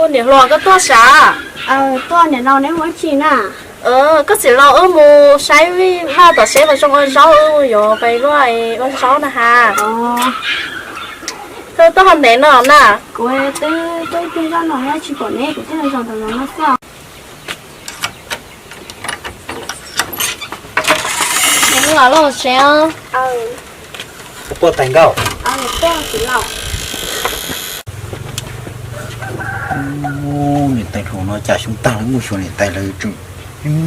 Niam hluas, koj tuaj sav? Tuaj, niam laus, neb mus ua dab tsi na? Koj txiv laus, wb mus saib vaj tom seb puas zoo ua zaub, wb yuav pais luaj ua zaub na has. Koj tuaj ho ntev no na? Kuv twb tuaj ib pliag zoj no thiab tsis pom neb, kuv thiaj los zaum ntawm no xwb. Niam hluas, los seb. Puas tais nkauj? Niam tais hluas no cas xyoo tag lawv muaj xyuas niam tais lawv tseem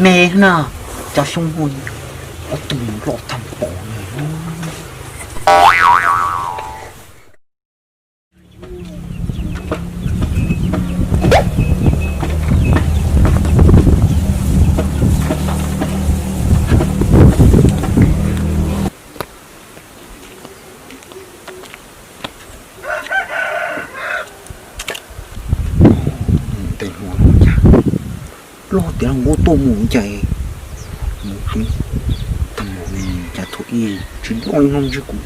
me na, cov xyoo hu ob tug loj tag npaum li. Tes hluas no cas loj tiav nqub tuaj mus cas, mus tsis tag mus cas thaum ub tsis loj li no ntshe kuv.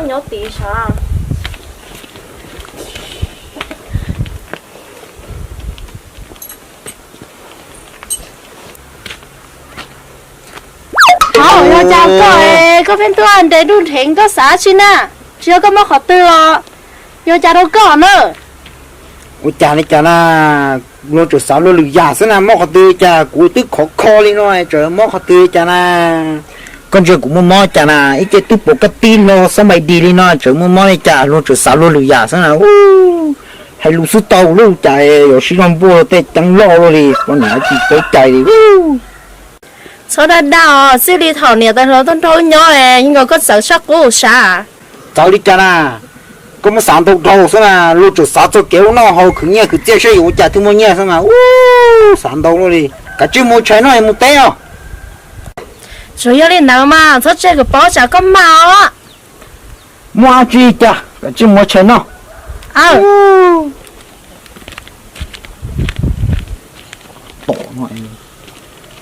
Nyob tid sav. Hov, yog cas koj, koj pheej tuaj nres nruj nrheev koj xav tsi na? Tsis yog koj mob qhov twg los? Yog cas rau koj na? Ua cas li cas na? Luag tseem xav luag lwm yam xwb na, mob qhov twg cas kuv twb khov kho li no tseem mob qhov twg cas na? Koj ntsia kuv muaj mob cas na, ib ce twb pom koj tib hlo xob npais dis li no tseem muaj mob li cas, luag tseem xav luag lwm yam xwb na. Hais lus xwb tau lub cas yuav sib zog npuaj luag tej ceeb loj luaj li, poj niam tsis txawj cai li. Txhob dag dag os, txij li thaum niam tais hluas tuaj nrog wb nyob, yeej nkaus koj txawv sab qub sav. Txawv li cas na? Koj muab xav ntau dhau xwb na, luag tseem xav txog kev ua noj haus khwv nyiaj khwv txiaj saib yuav ua cas thiaj muaj nyiaj xwb mas, ub, xav ntau luaj li. Kav tsij mus tshais noj es mus teb os. Tsuas yog li ntawd mas txhob tseg kuv paub tsam koj mag os. Muaj dab tsi cas, kav tsij mus tshais noj. Tom no,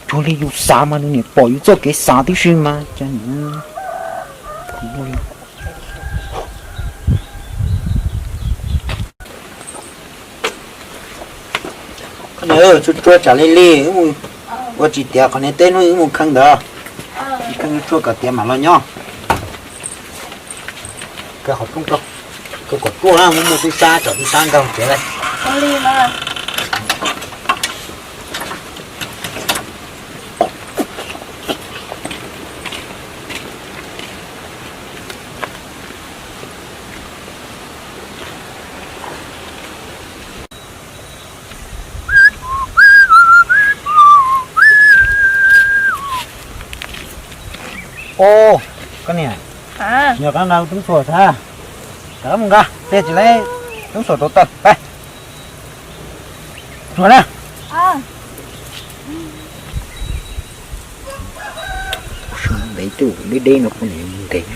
cuag li yus xav mas nws niam pom yus txoj kev xav tib si mas cas. Tsuag tsuag tsam li li, ua tsis tiav qhov niag teb hnub wb mus kheej ntawd, kheej tsuag kom tiav mam los nyob. Kaw qhov rooj rau, kaw kom ruaj na, muaj muaj tub sab, tsam tub sab nkag tsev lawm. Os, koj niam, nyob qab ntawd tub ntxhuam xwb, rov qab mus nqa, tej tsis lawv tub ntxhuam rau tawm, pab. Ruam na. Ntev tuaj deb deb no kuv niam mus ntev.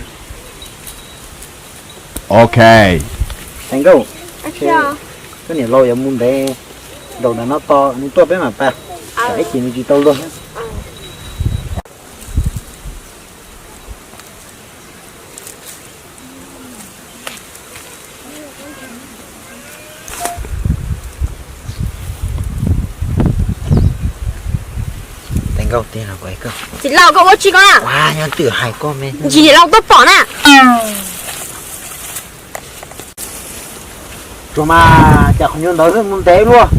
Ok. Tais nkauj, koj niam laus yuav mus ntev, ntaus ntawm no tos nws tuaj peb mam pais, tsam ib chim nws tsis tau luag. Tais nkauj tiag los kuv hais koj. Txiv laus, koj ua tsi koj na? Ua nyob twm hais koj me ntsis niam laus tuaj pom na. Tsuas mas cas qhov nyuag ntawd mus ntev luaj.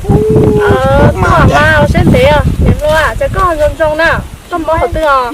Mas ua siab ntev, niam hluas, cas koj zoo zoo na, koj mob qhov twg os?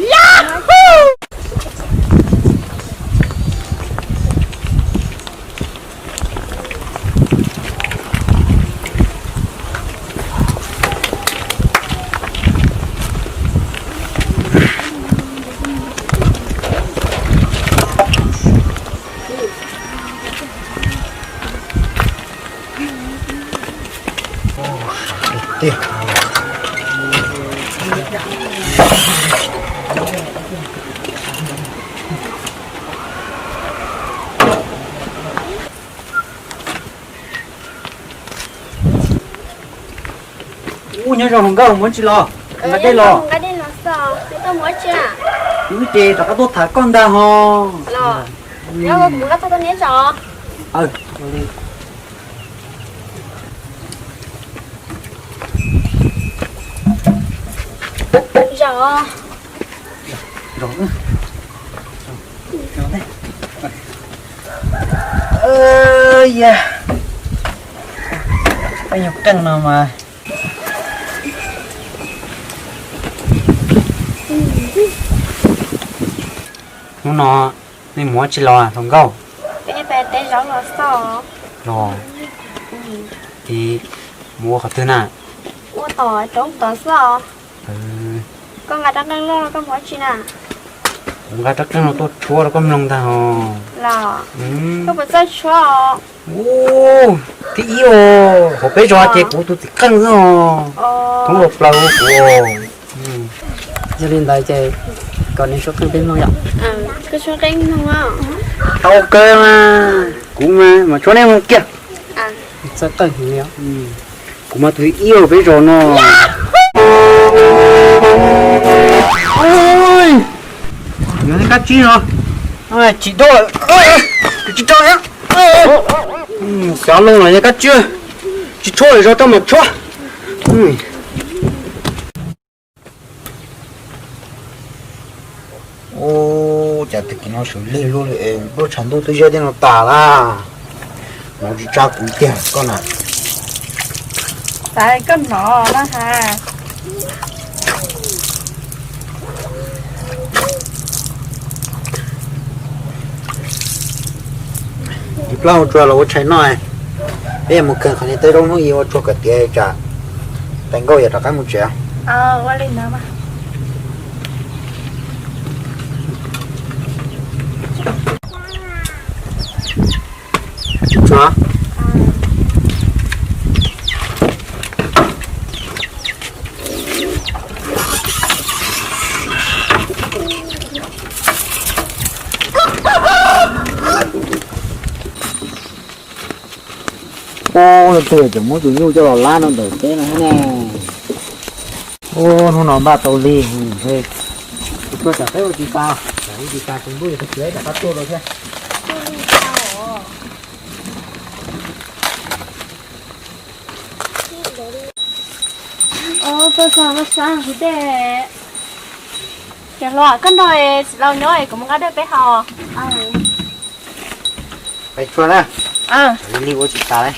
Ub, nyob zoo hluas nkauj, mus tsi los? Nqa dej los. Wb ces rov qab tuaj tham koj ntag ho. Yog, peb nyuag qeej no mas. Hnub no nej mus ua tsi los hluas nkauj? Peb pais teb zaub los xwb. Los? Es mus ua qhov twg na? Ua tom roob tod xwb os. Koj nqa rab qeej los koj mus ua tsi na? Kuv nqa rab qeej no tuaj tshuab rau koj mloog ntag os. Los? Koj puas txawj tshuab os? Ub, thib ib os, hauv peb zos ces kuv tus txiv qeej xwb os. Thoob los plaws kuv. Yog li ntawd ces kom nws tshuab qeej peb mloog yom. Koj tshuab qeej mloog. Tau kawg mas, kuv mas mam tshuab nej mloog kiag. Txawj qeej heev li os. Kuv mas tus ib hauv peb zos no. Yog nej kab tsib no. Tsis dua, tsis tau. Xav mloog los yog kab tsib, tsis tshuab zos rau mas tshuab. Ub, cas tag kis no sawv lig luaj li es, nplooj tshav ntuj twb ziab thiab no tas lawm. Hnov tsis tshua kuv tiag koj na. Xav koj hnov na has. Ib plab ua tsuag los ua tshais noj. Peb yuav mus khaws qhov niag tawb zaub hnub ib ua tsuag kom tiav tsam tais nkauj yuav rov qab mus tsev. Ub, leej twg tseem muab tus nyuj coj los lab no ntawm teb no thiab ne. Ub, hnub no npaj tau lig, tus tuaj tsam peb ua tsis tas, tsam ua tsis tas tus ntuj yuav tsis txiav rov qab tuaj rau thiab. Koj hluas, koj nrog txiv laus nyob es kuv mus nqa dej peb haus. Peb tshuaj na. Li ua tsis tas li.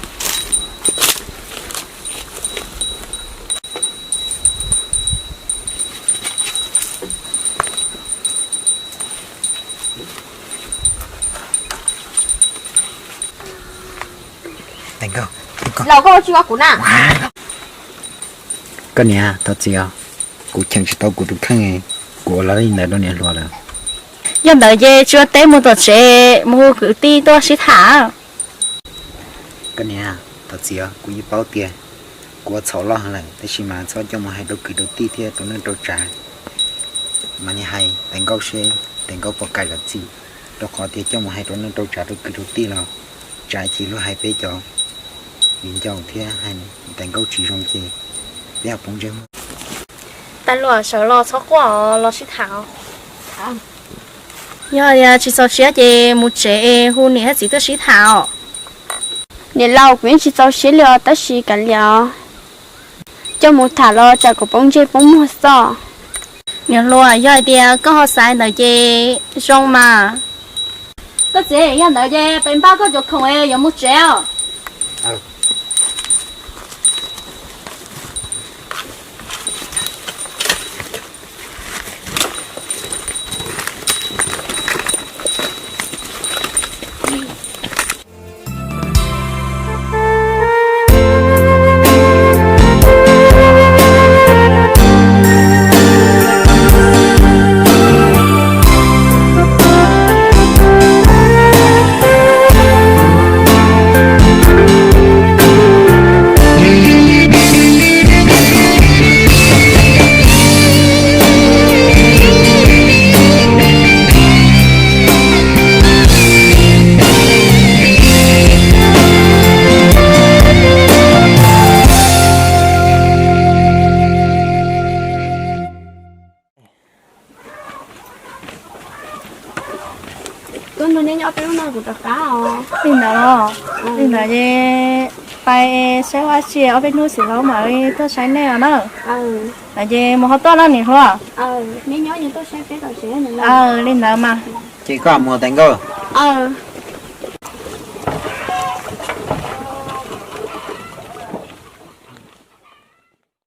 Tais nkauj, tais nkauj. Laus, koj ua tsis ua kuv na. Koj niam, thov txim os, kuv cheem tsis tau kuv tus kheej, kuv ua li ntawd rau niam hluas lawm. Yog ntawd ces tsis ua teb, mus tom tsev mus hu kwv tij tuaj sib tham. Koj niam, thov txim os, kuv yeej paub tias kuv ua txhaum loj heev lawm, tab sis mas txhob coj mus hais rau kwv rau tij thiab rau neej rau tsav. Mas niam hais tais nkauj seb tais nkauj puas kam zam txim, rau qhov tias coj mus hais rau neej rau tsav rau kwv rau tij los tsam ib chim luag hais peb cov viv ncaus thiab hais tais nkauj tsis zoo ces peb ho poob ntsej muag. Tais hluas, sawv los txhob quaj, los sib tham. Yog tias tsis txaus siab ces mus tsev es hu niam thiab txiv tuaj sib tham os. Niam laus, kuv yeej tsis txaus siab li os, tab sis kav liam os. Coj mus tham los tsam kuv poob ntsej poob muag xwb. Niam hluas, yog hais tias koj ho xav ntawd ces zoo mas. Koj txiv, yog ntawd ces peb npaj koj cov khoom es yuav mus tsev os. Li ntawd ces pais saib ua si ob peb hnub xwb los mam li tuaj saib nej os na. Ces mus ho tuaj no niam hluas. Li ntawd mas. Ces koj mus tais nkauj.